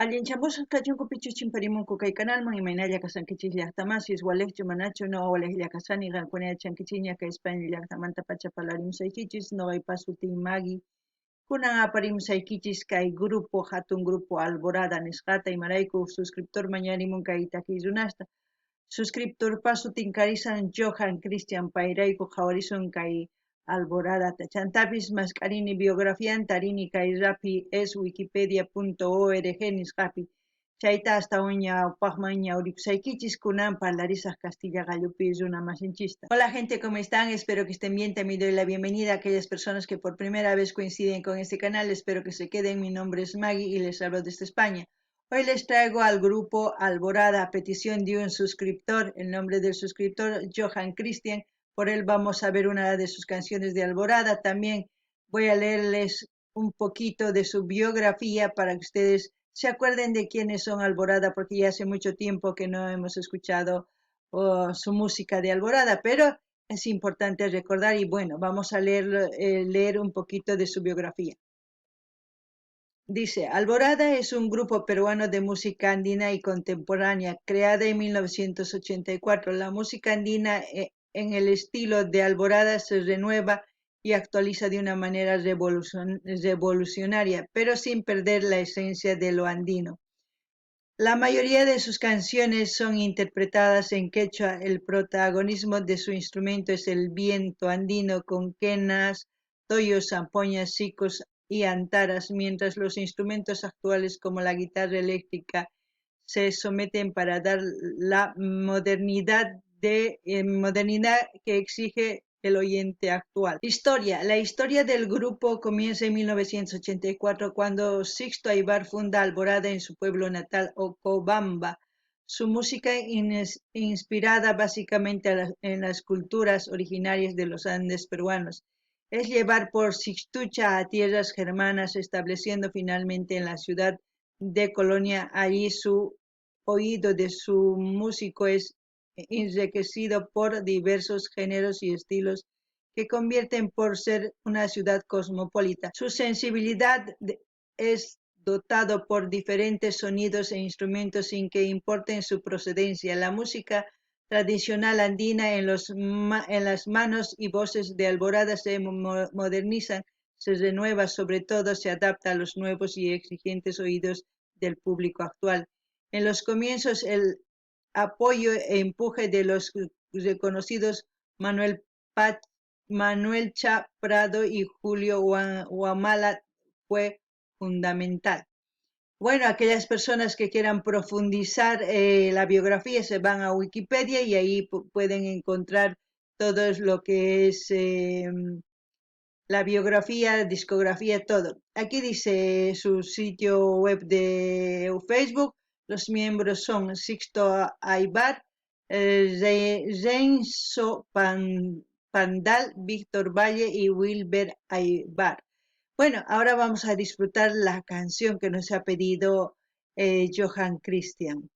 Allinchamusqa kachunku pichus chimparimunku kay kanalman, imaynalla kashankichis llaqtamasis, walejchu manachu, noqa walejlla kashani, qankuna yachankichikña kay España llaqtamantapacha parlarimusaykichis, noqaypa sutiy Maggie. Kunan aparimusaykichis kay grupo, hatun grupo Alborada nisqata, imarayku suscriptor mañarimun kay takiy runasta. Suscriptorpa sutin karisan Johan Christian, payrayku qhawarisun kay Alboradata. Chantapis mask'arini biografian tarini kay rapi es wikipedia.org nisqapi. Chayta astawan ñawpaqman ñawripusaykichis, kunan parlarisaq castilla qallupi runa masinchista. Hola gente, ¿cómo están? Espero que estén bien. También doy la bienvenida a aquellas personas que por primera vez coinciden con este canal. Espero que se queden. Mi nombre es Maggie y les hablo desde España. Hoy les traigo al grupo Alborada a petición de un suscriptor. El nombre del suscriptor, Johan Christian. Por él vamos a ver una de sus canciones de Alborada. También voy a leerles un poquito de su biografía para que ustedes se acuerden de quiénes son Alborada, porque ya hace mucho tiempo que no hemos escuchado su música de Alborada, pero es importante recordar y bueno, vamos a leer un poquito de su biografía. Dice, Alborada es un grupo peruano de música andina y contemporánea, creada en 1984. La música andina en el estilo de Alborada se renueva y actualiza de una manera revolucionaria, pero sin perder la esencia de lo andino. La mayoría de sus canciones son interpretadas en quechua. El protagonismo de su instrumento es el viento andino con quenas, toyos, zampoñas, sicos y antaras, mientras los instrumentos actuales como la guitarra eléctrica se someten para dar la modernidad que exige el oyente actual. Historia. La historia del grupo comienza en 1984 cuando Sixto Ayvar funda Alborada en su pueblo natal, Ocobamba. Su música, inspirada básicamente en las culturas originarias de los Andes peruanos, es llevar por Sixtucha a tierras germanas, estableciendo finalmente en la ciudad de Colonia. Allí su oído de su músico es enriquecido por diversos géneros y estilos que convierten por ser una ciudad cosmopolita. Su sensibilidad es dotado por diferentes sonidos e instrumentos sin que importen su procedencia. La música tradicional andina en las manos y voces de Alborada se modernizan, se renueva, sobre todo se adapta a los nuevos y exigentes oídos del público actual. En los comienzos, el apoyo e empuje de los reconocidos Manuel Cha Prado y Julio Huamala fue fundamental. Bueno, aquellas personas que quieran profundizar la biografía se van a Wikipedia y ahí pueden encontrar todo lo que es la biografía, discografía, todo. Aquí dice su sitio web de Facebook. Los miembros son Sixto Ayvar, Renzo Pandal, Víctor Valle y Wilber Ayvar. Bueno, ahora vamos a disfrutar la canción que nos ha pedido Johan Christian.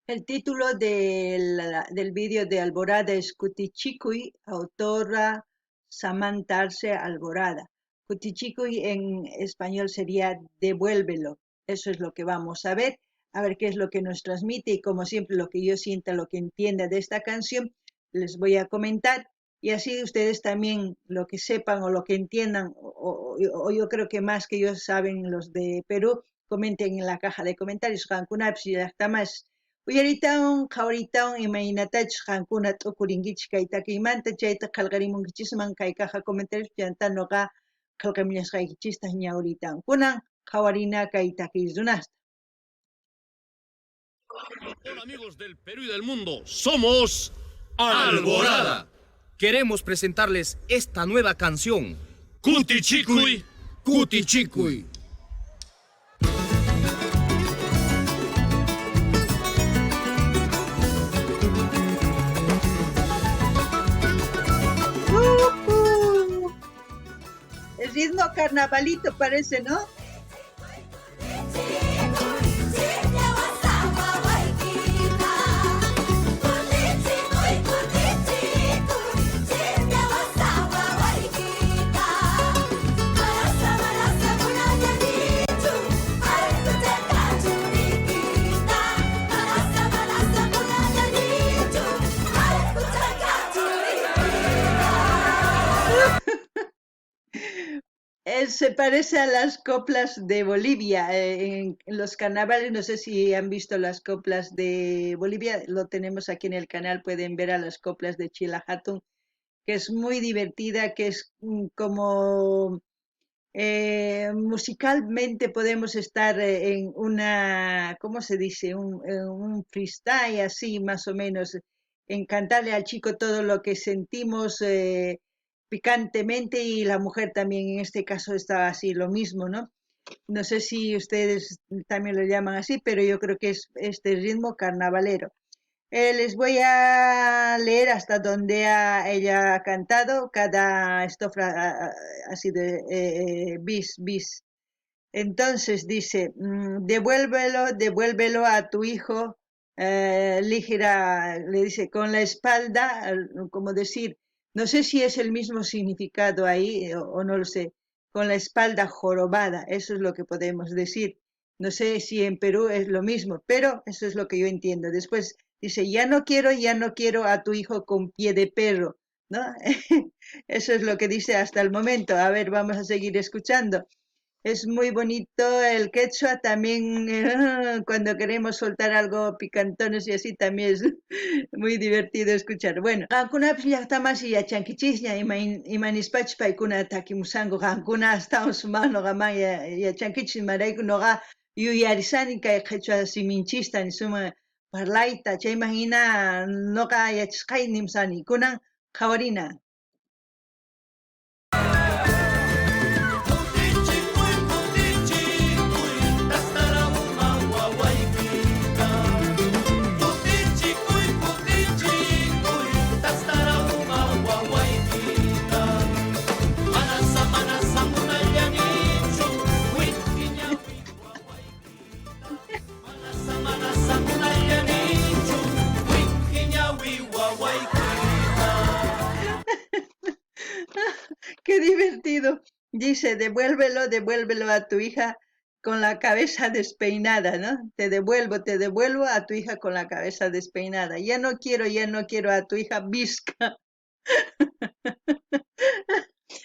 El título del vídeo de Alborada es Kutichikuy, autora Samantha Arce Alborada. Kutichikuy en español sería devuélvelo. Eso es lo que vamos a ver qué es lo que nos transmite y como siempre lo que yo sienta, lo que entienda de esta canción, les voy a comentar. Y así ustedes también lo que sepan o lo que entiendan, o yo creo que más que ellos saben los de Perú, comenten en la caja de comentarios. Qankunapis llaqtamas uyaritaun, qhawaritaun, imaynatachus qankuna t'ukurinkichis kay takiymanta, chayta qhalqarimunkichisman kay caja comentarios, chanta noqa qhalqamillasqaykichista ñawritaun. Kunan qhawarina kay takiy runasta. Hola amigos del Perú y del mundo, somos Alborada. Queremos presentarles esta nueva canción. Kutichikuy, Kutichikuy. El ritmo carnavalito parece, ¿no? Se parece a las coplas de Bolivia. En los carnavales, no sé si han visto las coplas de Bolivia, lo tenemos aquí en el canal, pueden ver a las coplas de Chilajatun, que es muy divertida, que es como musicalmente podemos estar en una, ¿cómo se dice? Un freestyle así más o menos, en cantarle al chico todo lo que sentimos picantemente, y la mujer también en este caso está así, lo mismo, ¿no? No sé si ustedes también lo llaman así, pero yo creo que es este ritmo carnavalero. Les voy a leer hasta donde ella ha cantado. Cada estrofa ha sido bis, bis. Entonces dice, devuélvelo, devuélvelo a tu hijo, ligera, le dice, con la espalda, como decir, no sé si es el mismo significado ahí o no lo sé, con la espalda jorobada, eso es lo que podemos decir. No sé si en Perú es lo mismo, pero eso es lo que yo entiendo. Después dice, ya no quiero, ya no quiero a tu hijo con pie de perro, ¿no? Eso es lo que dice hasta el momento. A ver, vamos a seguir escuchando. Es muy bonito el quechua también, cuando queremos soltar algo picantones y así, también es muy divertido escuchar. Bueno, qankunapis llaqtamasi yachankichisña imanispachus paykuna takimusanku, qankuna astawan sumaq noqaman yachankichis, imarayku noqa yuyarisani kay qhichwa siminchista nisuma parlayta, chayman hina noqa yachasqay nimusani. Kunan qhawarina. Qué divertido. Dice, devuélvelo, devuélvelo a tu hija con la cabeza despeinada, ¿no? Te devuelvo a tu hija con la cabeza despeinada. Ya no quiero, ya no quiero a tu hija visca.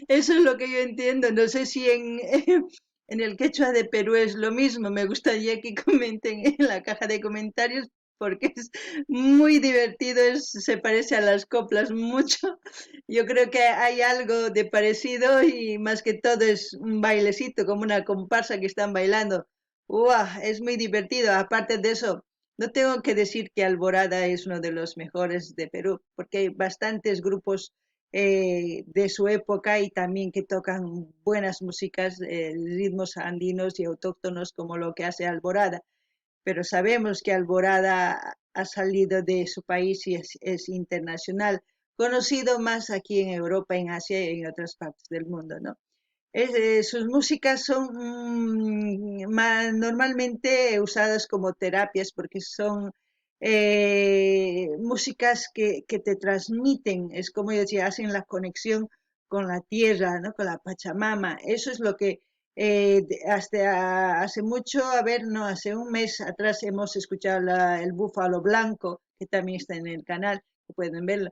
Eso es lo que yo entiendo. No sé si en el quechua de Perú es lo mismo. Me gustaría que comenten en la caja de comentarios, porque es muy divertido, se parece a las coplas mucho. Yo creo que hay algo de parecido y más que todo es un bailecito, como una comparsa que están bailando. ¡Uah! Es muy divertido. Aparte de eso, no tengo que decir que Alborada es uno de los mejores de Perú, porque hay bastantes grupos de su época y también que tocan buenas músicas, ritmos andinos y autóctonos como lo que hace Alborada. Pero sabemos que Alborada ha salido de su país y es internacional, conocido más aquí en Europa, en Asia y en otras partes del mundo, ¿no? Sus músicas son normalmente usadas como terapias porque son músicas que te transmiten, es como yo decía, hacen la conexión con la tierra, ¿no? Con la Pachamama. Eso es lo que hasta hace mucho, a ver, no, hace un mes atrás hemos escuchado el Búfalo Blanco, que también está en el canal, que pueden verlo.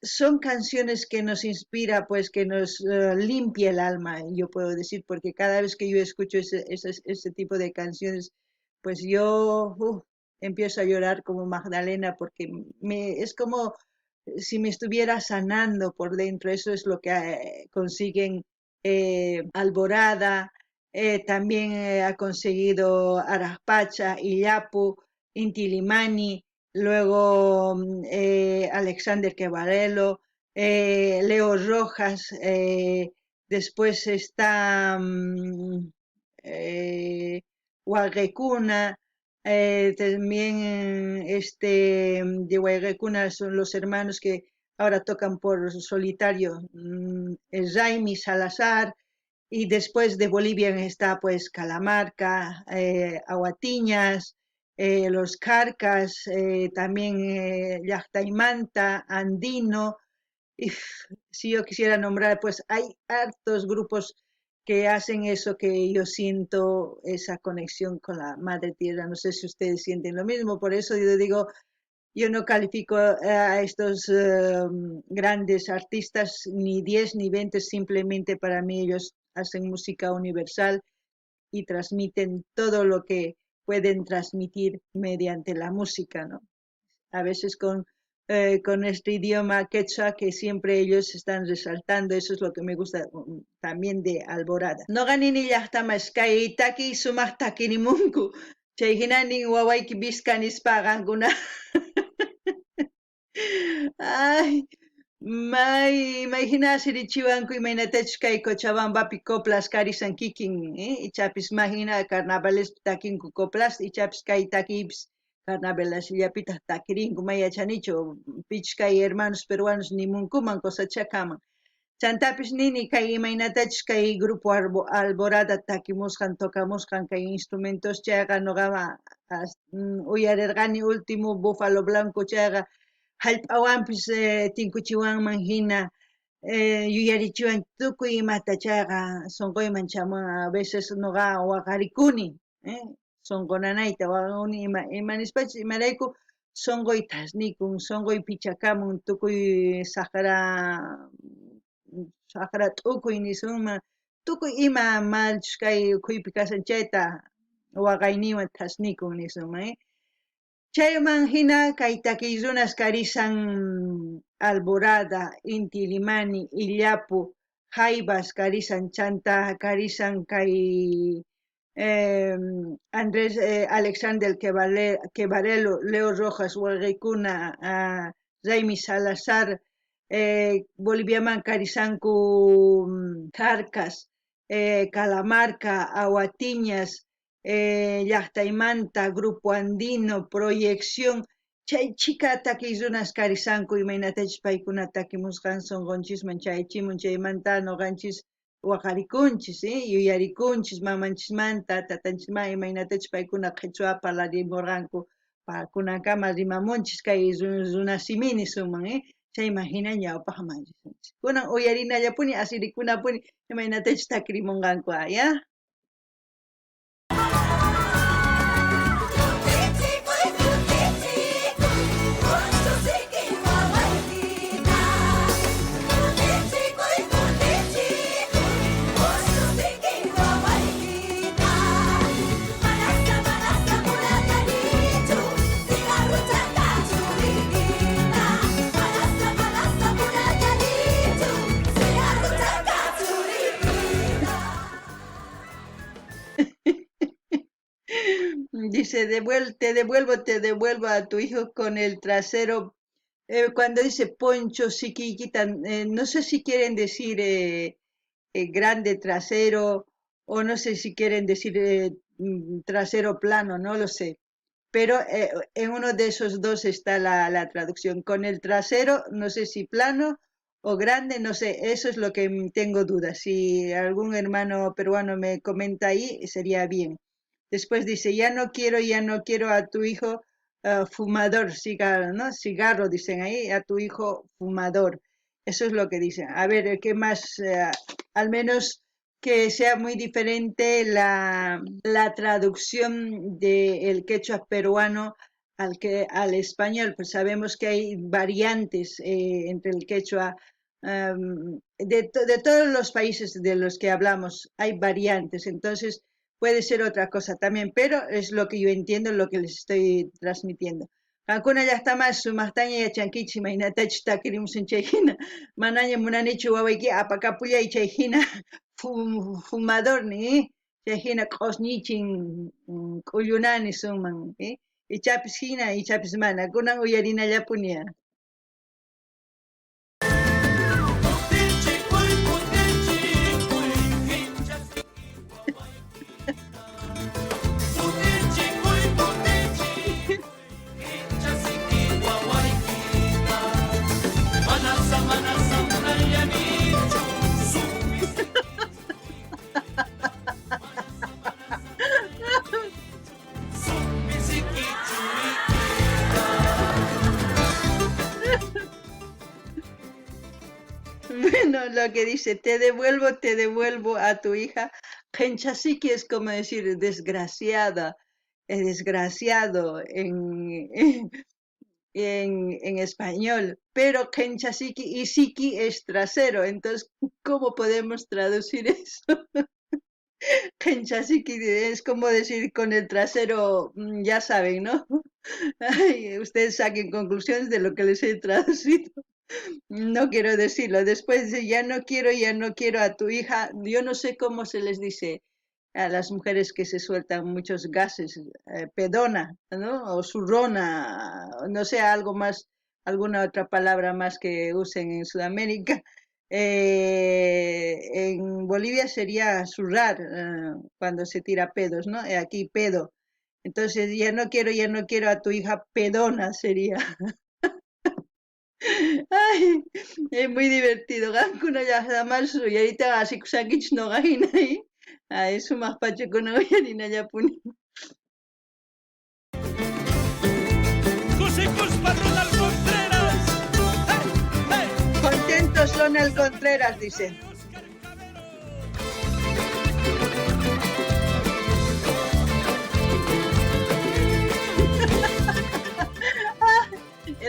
Son canciones que nos inspira, pues que nos limpia el alma, yo puedo decir, porque cada vez que yo escucho ese tipo de canciones, pues yo empiezo a llorar como Magdalena, porque es como si me estuviera sanando por dentro. Eso es lo que consiguen Alborada, también ha conseguido Arajpacha, Illapu, Inti Illimani, luego Alexander Quevarelo, Leo Rojas, después está Huayrecuna, también de Huayrecuna son los hermanos que ahora tocan por solitario, Jaime Salazar, y después de Bolivia está pues Calamarca, Aguatiñas, los Carcas, también Llactaimanta, Andino, y si yo quisiera nombrar, pues hay hartos grupos que hacen eso que yo siento, esa conexión con la Madre Tierra. No sé si ustedes sienten lo mismo, por eso yo digo, yo no califico a estos grandes artistas ni 10 ni 20, simplemente para mí ellos Hacen música universal y transmiten todo lo que pueden transmitir mediante la música, ¿no? A veces con este idioma quechua que siempre ellos están resaltando, eso es lo que me gusta también de Alborada. Noqa nini llaqtamas kay takiy sumaq takirimunku, chay hina nin wawayki viska nispa qankuna. Ay, may hina asirichiwanku imaynatachus kay Cochabambapi coplas karisan kikin, ichapis may hina carnavalespi takinku coplas, ichapis kay takiypis carnavalesllapitaq takirinku, may yachanichu, pichus kay hermanos peruanos nimunkuman cosachakaman. Chantapis nini kay imaynatachus kay grupo Alborada takimusqan, tocamusqan kay instrumentos chayqa noqaman uyarirqani último Búfalo Blanco chayqa hallp'awanpis tinkuchiwanman hina yuyarichiwan tukuy imata chayqa sonqoyman chamuwan, a veces noqa waqarikuni, sonqo nanayta waqakuni ima nispachus imarayku sonqoy thasnikun, sonqoy pichakamun tukuy saqra t'ukuy nisunman, tukuy ima malchus kay ukhuypi kashan chayta waqayninwan thasnikun nisunman. Chayman hina kay takiy runas karisan Alborada, Inti Illimani, Illapu, Jaivas karisan, chanta karisan kay Andrés Alexander Quebarelo, Leo Rojas, waqaykuna, Raymi Salazar, Boliviaman karisanku Jarcas, Calamarca, Aguatiñas, llaqtaymanta, Grupo Andino, Proyección, chay chika takiy runas karisanku imaynatachus paykuna takimusqan sonqonchisman chayachimun, chaymanta noqanchis waqarikunchis, yuyarikunchis mamanchismanta, tatanchismanta, imaynatachus paykuna qhichwa parlarimurqanku, kunankama rimamunchis kay runasimi nisunman, chayman hina ñawpaqman risunchis. Kunan uyarinallapuni asirikunapuni imaynatachus takirimunqanku, ya? Dice, te devuelvo, te devuelvo a tu hijo con el trasero. Cuando dice poncho, siquiquita, no sé si quieren decir grande trasero o no sé si quieren decir trasero plano, no lo sé. Pero en uno de esos dos está la traducción. Con el trasero, no sé si plano o grande, no sé, eso es lo que tengo dudas. Si algún hermano peruano me comenta ahí, sería bien. Después dice, ya no quiero, ya no quiero a tu hijo fumador, cigarro, ¿no? Cigarro, dicen ahí, a tu hijo fumador. Eso es lo que dicen. A ver, ¿qué más? Al menos que sea muy diferente la traducción del quechua peruano al español. Pues sabemos que hay variantes entre el quechua. De todos los países de los que hablamos hay variantes, entonces puede ser otra cosa también, pero es lo que yo entiendo, lo que les estoy transmitiendo. Qankuna llaqtamas sumaqtaña yachankichis imaynatachus takirimusun chay hina, manaña munanichu wawayki apakapullay chay hina fumador ni, chay hina q'osñichin k'ullunani sunman, ichapis hina, ichapis mana, kunan uyarinallapuni. Bueno, lo que dice, te devuelvo a tu hija. Genchasiki es como decir desgraciada, desgraciado en En español, pero qhenchasiki y siki es trasero, entonces, ¿cómo podemos traducir eso? Qhenchasiki es como decir con el trasero, ya saben, ¿no? Ay, ustedes saquen conclusiones de lo que les he traducido. No quiero decirlo. Después dice, ya no quiero, ya no quiero a tu hija. Yo no sé cómo se les dice a las mujeres que se sueltan muchos gases, pedona, ¿no? O zurrona, no sé, algo más, alguna otra palabra más que usen en Sudamérica. En Bolivia sería zurrar, cuando se tira pedos, ¿no? Aquí pedo. Entonces, ya no quiero, ya no quiero a tu hija pedona sería. Ay, es muy divertido. Qamkuna llaqtamas uyarita asikusankichis noqa hina, ¿eh? Ay, sumaq pachakuna uyarinallapuni. Ronald Contreras. ¡Hey, hey! Contentos Ronald Contreras, dice.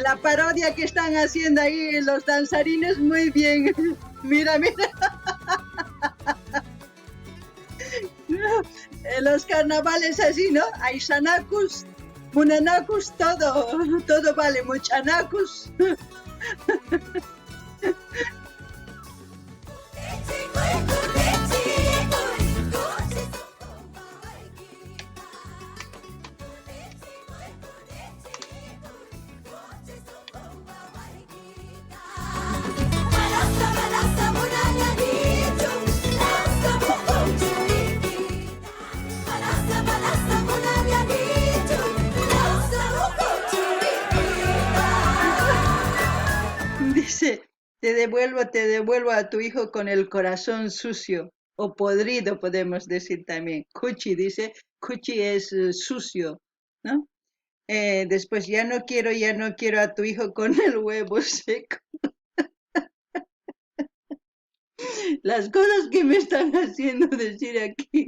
La parodia que están haciendo ahí los danzarines, muy bien. Mira, mira. Los carnavales así, ¿no? Hay sanacus, munanacus, todo, todo vale, muchanacus. Dice, te devuelvo, te devuelvo a tu hijo con el corazón sucio o podrido, podemos decir también. Cuchi, dice, cuchi es sucio, ¿no? Después, ya no quiero, ya no quiero a tu hijo con el huevo seco. Las cosas que me están haciendo decir aquí.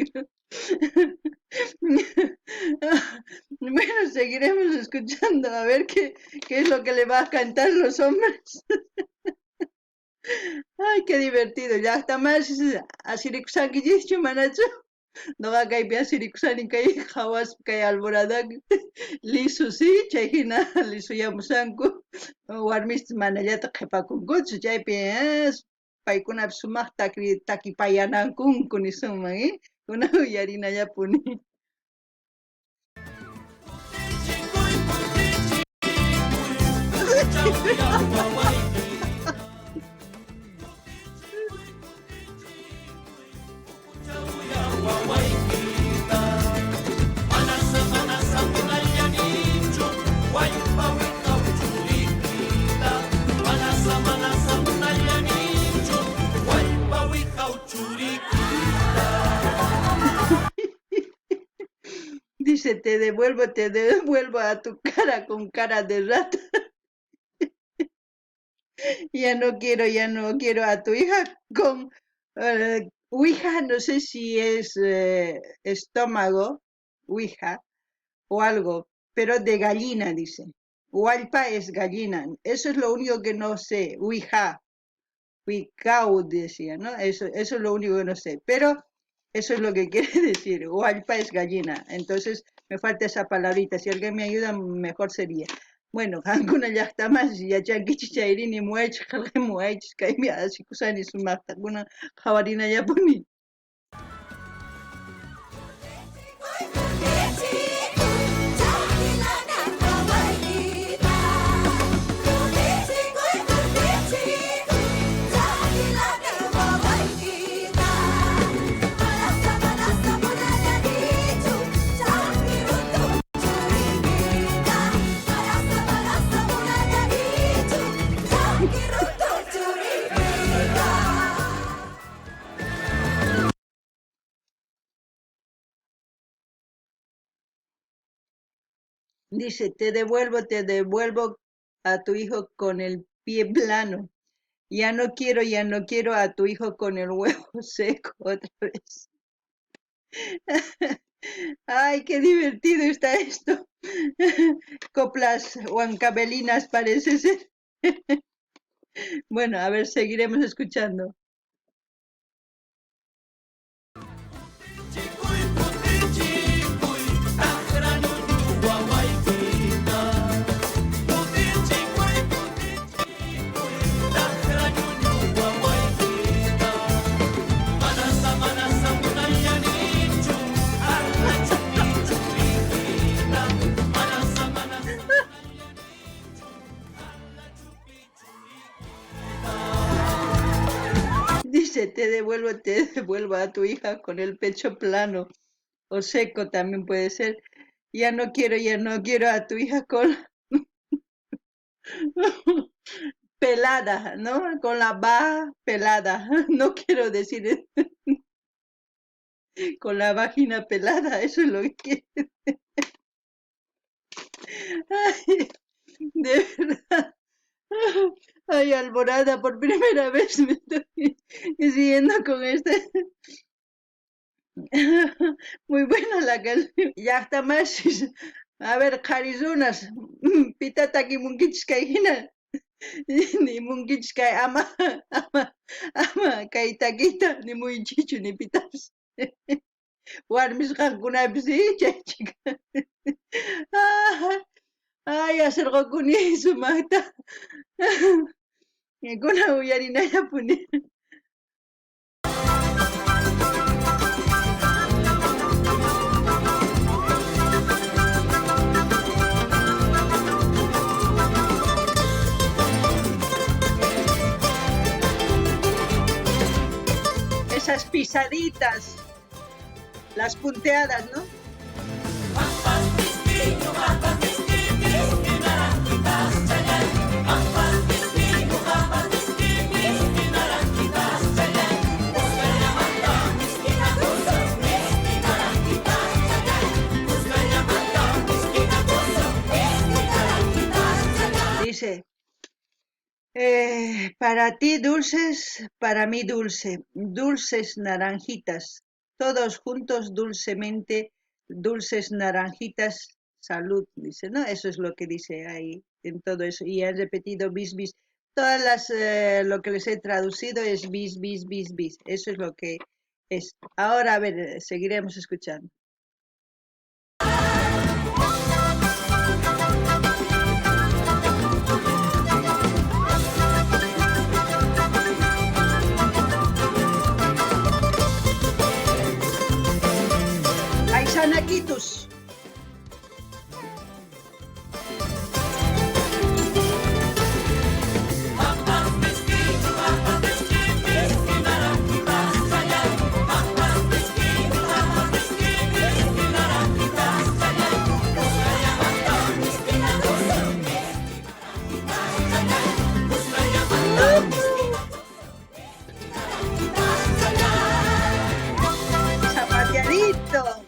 Bueno, seguiremos escuchando a ver qué es lo que le va a cantar los hombres. Ay, qué divertido. Ya está más asirikusakillichu manachu. Noqa kaypi asirikusani kay qhawaspa kay alborada lisu sí, chay hina lisuyamusanku. Warmis manallata qhipakunkuchu chaypi paykunapi sumaq takipayanankunku nisunman, Kuna uyarinallapuni. Dice, te devuelvo, te devuelvo a tu cara con cara de rata. Ya no quiero, ya no quiero a tu hija con ouija, no sé si es estómago, ouija o algo, pero de gallina, dice. Hualpa es gallina, eso es lo único que no sé, ouija, huicau decía, ¿no? Eso es lo único que no sé, pero eso es lo que quiere decir, hualpa es gallina, entonces me falta esa palabrita, si alguien me ayuda mejor sería. Bueno, qankuna llaqtamas yachankichis chayrini muwaychis, qelqamuwaychis, kaymi asikusani sumaqta, kunan qhawarinallapuni. Dice, te devuelvo, te devuelvo a tu hijo con el pie plano. Ya no quiero, ya no quiero a tu hijo con el huevo seco otra vez. Ay, qué divertido está esto. Coplas huancavelinas parece ser. Bueno, a ver, seguiremos escuchando. Dice, te devuelvo a tu hija con el pecho plano o seco también puede ser. Ya no quiero, ya no quiero a tu hija con pelada, ¿no? Con la va pelada. No quiero decir con la vagina pelada, eso es lo que quiero. Ay, de verdad. Ay, Alborada, por primera vez me estoy siguiendo con este. Muy buena la canción. Ya está más. A ver, qharirunas, pitataki munkichis kay hina. Ni munkichis kay ama, ama, ama kay takita, ni muychichu, ni pitapis. Warmis qankunapis, chay chica. Ay, aserqokuni sumaqta. Kuna uyarinallapuni. Esas pisaditas, las punteadas, ¿no? Dice, para ti dulces, para mí dulce, dulces naranjitas, todos juntos dulcemente, dulces naranjitas, salud, dice, ¿no? Eso es lo que dice ahí en todo eso. Y han repetido bis, bis. Todas las, lo que les he traducido es bis, bis, bis, bis. Eso es lo que es. Ahora, a ver, seguiremos escuchando. Aysanaquitus. Zapateadito.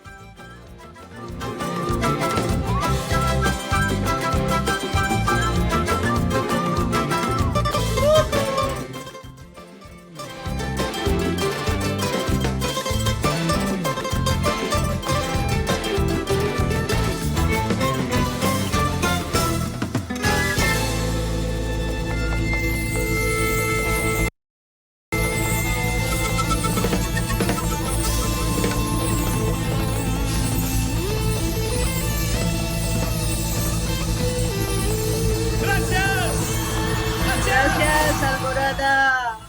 Gracias, Alborada.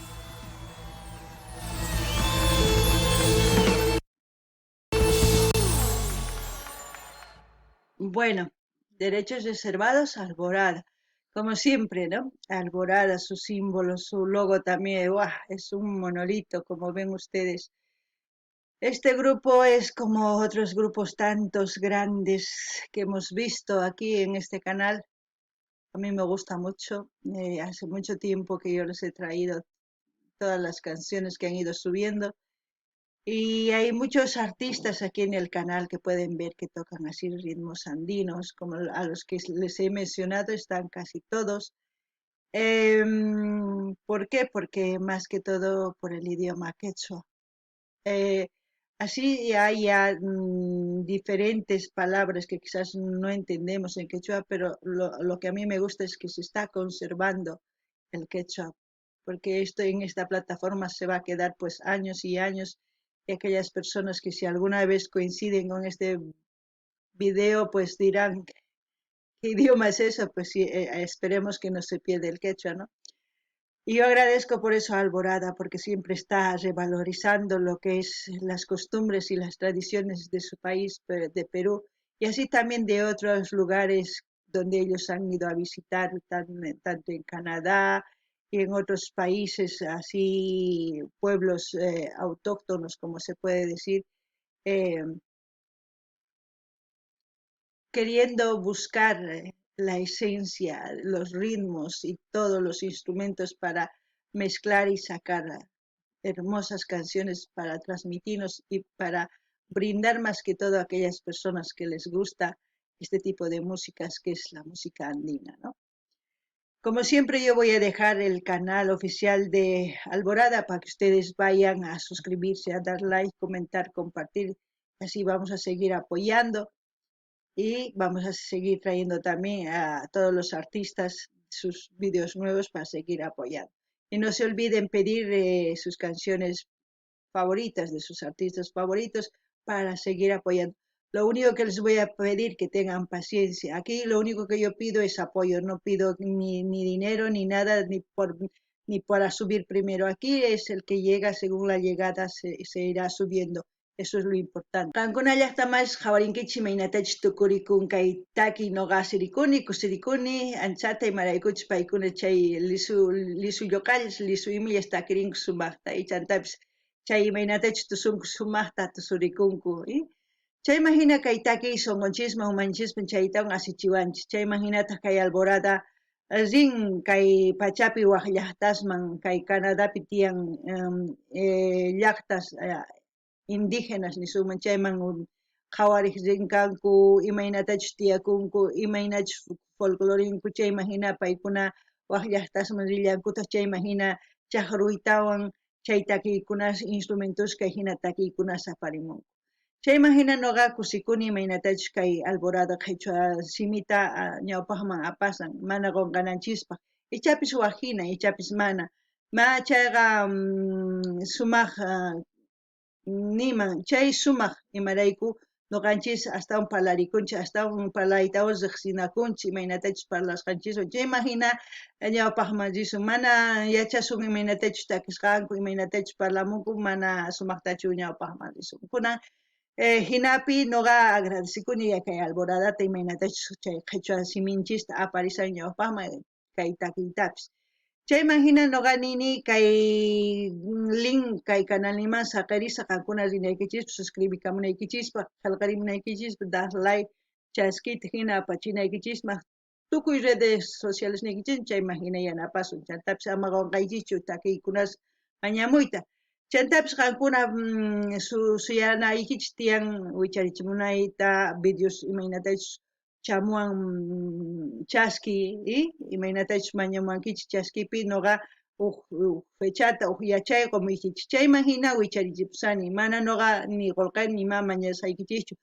Bueno, derechos reservados, Alborada. Como siempre, ¿no? Alborada, su símbolo, su logo también, ¡buah! Es un monolito, como ven ustedes. Este grupo es como otros grupos tantos grandes que hemos visto aquí en este canal. A mí me gusta mucho. Hace mucho tiempo que yo les he traído todas las canciones que han ido subiendo. Y hay muchos artistas aquí en el canal que pueden ver que tocan así ritmos andinos, como a los que les he mencionado, están casi todos. ¿Por qué? Porque más que todo por el idioma quechua. Así haya diferentes palabras que quizás no entendemos en quechua, pero lo que a mí me gusta es que se está conservando el quechua, porque esto en esta plataforma se va a quedar pues años y años, y aquellas personas que si alguna vez coinciden con este video, pues dirán, ¿qué idioma es eso? Pues sí, esperemos que no se pierda el quechua, ¿no? Y yo agradezco por eso a Alborada, porque siempre está revalorizando lo que es las costumbres y las tradiciones de su país, de Perú, y así también de otros lugares donde ellos han ido a visitar, tanto en Canadá y en otros países, así pueblos autóctonos, como se puede decir, queriendo buscar la esencia, los ritmos y todos los instrumentos para mezclar y sacar hermosas canciones para transmitirnos y para brindar más que todo a aquellas personas que les gusta este tipo de músicas, que es la música andina, ¿no? Como siempre, yo voy a dejar el canal oficial de Alborada para que ustedes vayan a suscribirse, a dar like, comentar, compartir. Así vamos a seguir apoyando y vamos a seguir trayendo también a todos los artistas sus vídeos nuevos para seguir apoyando. Y no se olviden pedir sus canciones favoritas de sus artistas favoritos para seguir apoyando. Lo único que les voy a pedir que tengan paciencia. Aquí lo único que yo pido es apoyo, no pido ni dinero ni nada, ni para subir primero. Aquí es el que llega según la llegada se irá subiendo. Eso es lo importante. Qankuna llaqta masis qhawarinkichis imaynatachus tukurikun kay taki noqa asirikuni, kusirikuni, anchata imaraykuchus paykuna chay lisu, lisu lloqallas, lisu imillas takirinku sumaqta, y chantapis chay imaynatachus tusunku sumaqta tusurikunku. Y chayman hina kay takiy sunqunchisman umanchisman chaytawan asichiwanchis. Chayman hinataq kay Alborada rin kay pachapi waj llaqtasman, kay Canadapi tiyan llaqtas indígenas nisunman, chayman qhawariq rinkanku, imaynatachus tiyakunku, imaynachus folclorinku, chayman hina paykuna waj llaqtasman rillankutaq, chayman hina chaqruytawan chay takiykunas instrumentos kay hina takiykunas aparimunku. Chayman hina noqa kusikuni imaynatachus kay Alborada qhichwa simita ñawpaqman apasan, mana qunqananchispaq. Ichapis waj hina, ichapis mana. Ma chayqa sumaq niman, chay sumaq imarayku noqanchis astawan parlarikunchis, astawan parlaytawan riqsinakunchis, imaynatachus parlasqanchiswan. Chayman hina ñawpaqman risun, mana yachasun imaynatachus takisqanku, imaynatachus parlamunku, mana sumaqtachu ñawpaqman risun. Kunan hinapi noqa agradecikuni kay Alboradata imaynatachus chay qhichwa siminchista aparisan ñawpaqman kay takiytapis. Chayman hina noqa nini kay link kay canalniman saqerisa qankuna rinaykichispaq, suscribikamunaykichispaq, qillqarimunaykichispaq, dar like, chaskita hina apachinaykichispaq, tukuy redes sociales niykichis chayman hina yanapasun. Chantapis ama qunqaychischu takiykunas mañamuyta. Chantapis qankuna suyanaykichis tiyan wicharichimunayta videos imaynatachus chamuwan chaski, y imaynatachus mañamuwankichis chaskipi noqa uj fechata, uj yachay qumuykichis. Chayman hina wicharichipusani, mana noqa ni qolqe ni ma mañasqaykichischu.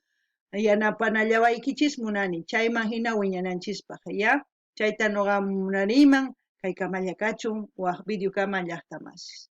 Yanapanallawaykichis munani, chayman hina wiñananchispaq, ya? Chayta noqa munariman, kay kamalla kachun, waj video kama llaqta masis.